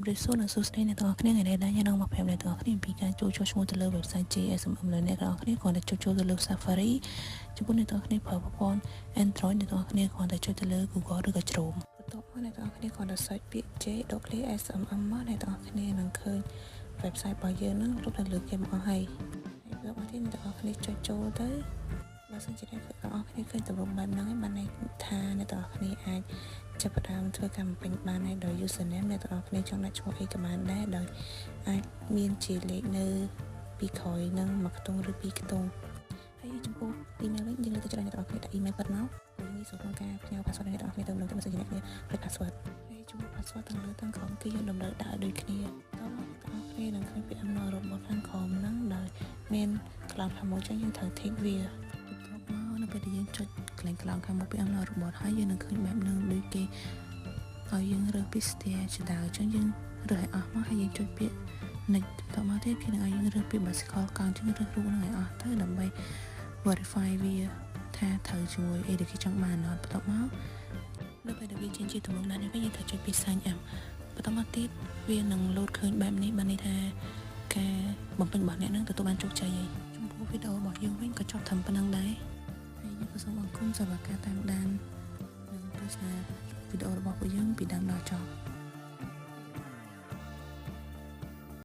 រាបសួរនិងសួស្តីអ្នកទាំងអស់គ្នា។ថ្ងៃនេះដែរខ្ញុំនឹងមកប្រាប់អ្នកទាំងអស់គ្នាអំពីការចូលចុះឈ្មោះទៅលើ website JSMM លើអ្នកទាំងអស់គ្នាគ្រាន់តែចុចចូលទៅលើ Safari ចំពោះអ្នកទាំងអស់គ្នាប្រើប្រព័ន្ធ Android អ្នកទាំងអស់គ្នាគ្រាន់តែចុចទៅលើ Google ឬក៏ Chrome។ បន្ទាប់មកអ្នកទាំងអស់គ្នាគ្រាន់តែ search ពាក្យ J.SMM មកអ្នកទាំងអស់គ្នានឹងឃើញ website របស់យើងនឹងលុបនៅលើគេមកអស់ហើយហើយបន្ទាប់មកទៀតអ្នកទាំងអស់គ្នាចុចចូលទៅបើសិនជាអ្នកទាំងអស់គ្នាឃើញទម្រង់បែបហ្នឹងហើយបានន័យថាអ្នកទាំងអស់គ្នាអាចចាប់ផ្ដើមធ្វើការបំពេញបានហើយដោយ username អ្នកទាំងអស់គ្នាចង់ដាក់ឈ្មោះអីក៏បានដែរដោយអាចមានជាលេខនៅពីក្រោយនឹងមួយខ្ទង់ឬពីរខ្ទង់ហើយចំពោះ email វិញយើងលើកទៅច្រើនអ្នកទាំងអស់គ្នាដាក់ email ពិតមកព្រោះងាយស្រួលក្នុងការផ្ញើ password ដល់អ្នកទាំងអស់គ្នាទៅម្ដងទៅបើសិនជាអ្នកគ្នាភ្លេច password។ ហើយចំពោះ password ទាំងលើទាំងក្រោមគឺយើងតម្រូវដាក់ឲ្យដូចគ្នាតមកអ្នកទាំងអស់គ្នានឹងឃើញពាក្យ I'm not a robot ខាងក្រោមហ្នឹងដោយមាន cloud ខាងមុខចឹងយើងត្រូវ tick វា។បន្ទាប់មកនៅពេលដែលយើងចុចកន្លែង cloud ខាងមុខពាក្យ I'm not a robot ហើយយើងនឹងឃើញបែបហ្នឹងដូចគេឲ្យយើងរើសពី stair ជាដើមចឹងយើងរើសឲ្យអស់មកហើយយើងចុចពាក្យ next។ បន្ទាប់មកទៀតគេនឹងឲ្យយើងរើសពាក្យ bicycle កង់ចឹងរើសរូបហ្នឹងឲ្យអស់ទៅដើម្បី verify វាថាត្រូវជាមួយអីដែលគេចង់បានអត់បន្ទាប់មកនៅពេលដែលវាចេញជាទម្រង់ណានេះវិញយើងត្រូវចុចពី sign up។ បន្តមកទៀតវានឹង load ឃើញបែបនេះបានន័យថាការបំពេញរបស់អ្នកនឹងទទួលបានជោគជ័យហើយចំពោះវីដេអូរបស់យើងវិញក៏ចប់ត្រឹមប៉ុណ្ណឹងដែរហើយយើងក៏សូមអរគុណសម្រាប់ការតាមដាននិងទស្សនាវីដេអូរបស់ពួកយើងពីដើមដល់ចប់។